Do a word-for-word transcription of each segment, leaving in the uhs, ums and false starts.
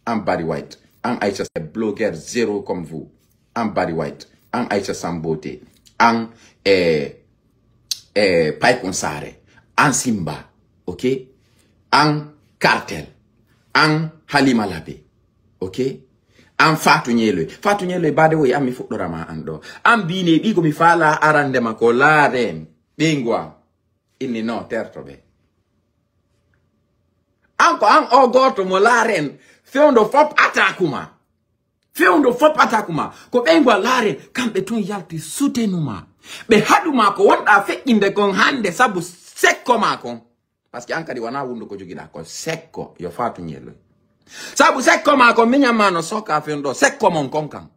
An Barry White. An Aïcha, c'est blogueur zéro comme vous. An Barry White. An Aïcha Sambote. An, eh, eh, Paykun Sare. An Simba. Ok? An Cartel. An Halima Labe. Ok? An Fatou Ñeeloy. Fatou Ñeeloy, baade woyi, an mi fuɗɗora ma an ɗo. An biine ɗi ko mi faala arande ma ko laaren. Ɓeyngu an. Inni no terto ɓe. An ko an o gooto mo laaren. Fewndo fop ataku ma. Fewndo fop ataku ma. Ko ɓeyngu an laaren. Kamɓe tun yalti sutenu ma. Ɓe haɗu ma ko wonɗa feƴƴinde kon hande sabu sekko ma kon. Parce que an kadi wona wundu ko jogiɗa ko sekko yo Fatou Ñeeloy. Sabu sekko ma kon miñan ma no soka fewndo sekko mon kon kan.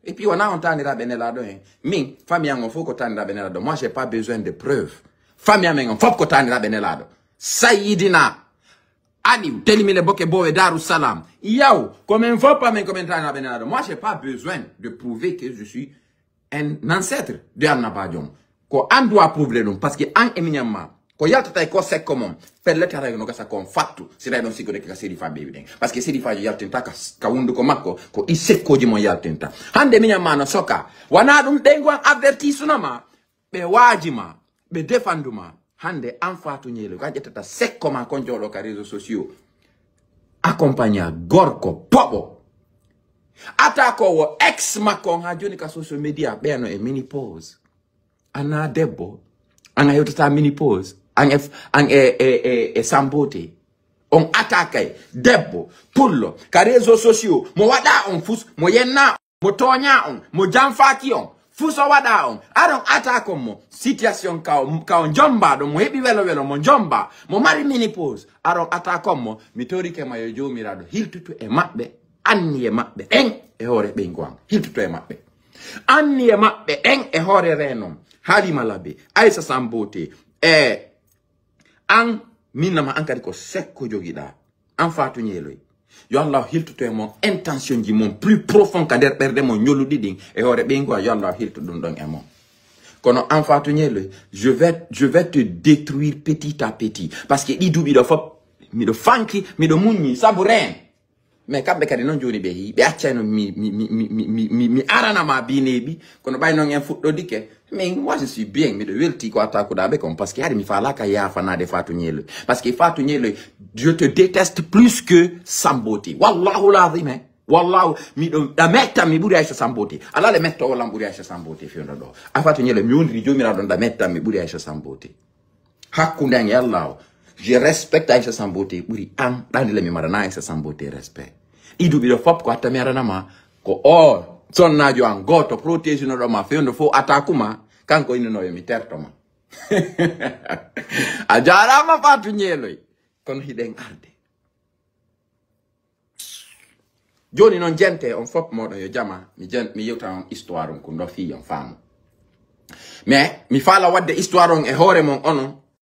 Et puis wona on taniraɓe nelaɗo en. Min, famille an on fof ko taniraɓe nelaɗo. Moi, j'ai pas besoin de preuves. Famille amen on fof ko taniraɓe nelaɗo. Sayidina Aliou, Telimile Boke Bowe Darou Salam. Yaw, ko men fof amen ko men taniraɓe nelaɗo. Moi, j'ai pas besoin de prouver que je suis un ancêtre de Annaba Diom. Ko an doit prouver ɗum, parce que an e miñan ma. Ko yaltata e ko sekko mon, pellet haray no gasa kon fattu, si tawi ɗon sikkude ka sérifa ɓeewi ɗen. Parce que sérifa jo yaltinta ka, ka wunduko makko, ko ɗi sekkoji mon yaltinta. Hande miñan ma no soka, wana ɗum ɓeyngu an averti suna ma, ɓe waaji ma, ɓe defandu ma. Hande an Fatou Ñeeloy, ko an ƴettata sekko ma kon jooɗo ka réseaux sociaux. Accompagné a gorko boɓo. Ata ko wo ex makko on ha joni ka social media ɓeyano e ménopause. Ana debbo, an a hewtata ménopause, an e, an e, e, e, e sambote. On atakay debbo, pullo, ka réseaux sociaux, mo waɗa on fus, mo yenna, mo tooña on, mo janfaaki on, fus o waɗa on. Aron atakon mo, situation ka o, ka o jomba ɗon, mo heɓi welo welo, mo jomba, mo mari ménopause. Aron atakon mo, mi torike ma yo Joomiraaɗo hiltutu e maɓɓe, anniye maɓɓe ɗen e hoore ɓeyngu an. Hiltutu e maɓɓe. Anniye maɓɓe ɗen e hoore reenon. Halima Labe, Aïssa Sambote, e an, min nama an kadi ko sekko jogiɗa. An Fatou Ñeeloy. Yo Allah hiltuto e mon intention ji mon plus profond ka nder ɓerɗe mon ñoluɗi ɗin. E hoore ɓeyngu an, yo Allah hiltu ɗum ɗon e mon. Kono an Fatou Ñeeloy, je vais, je vais te détruire petit à petit. Parce que ɗi duuɓi ɗo fop, miɗo fanki, miɗo muññi, sabu reen. Mais kamɓe kadi non jooni ɓe hii, ɓe accayno mi, mi, mi, mi, mi, mi, mi arana ma bineeɓi, kono ɓay non en fuɗɗodike. Mais moi je suis bien, miɗo welti ko attakuɗaɓe kon, parce que hari mi faalaka yafanade Fatou Ñeeloy. Parce que Fatou Ñeeloy, je te déteste plus que Samboti. Wallahu lazim, hein. Wallahu, miɗo ɗa mettan mi ɓuri Aïssa Samboti. Alaa le metto o lan ɓuri Aïssa Samboti fewndo ɗo. A Fatou Ñeeloy, mi wondiri joomiraaɗo ɗa mettan mi ɓuri Aïssa Samboti. Hakkunde an e Allah o, je respecte Aïssa Sambote ɓuri an ɗande le mi marana Aïssa Sambote respect. Ɗi duuɓi ɗo fop ko hatta mi aranama ko o sonnaajo an gooto protéginoɗo ma fewndo fof attaque ma, kanko innino yo mi terto ma. A jaaraama Fatou Ñeeloy, kono hiɗen arde. Jooni non, jente on fop mooɗon yo jama, mi jen-, mi yewta on histoire on ko no fii on faamu. Mais mi faala wadde histoire on e hoore mon onon,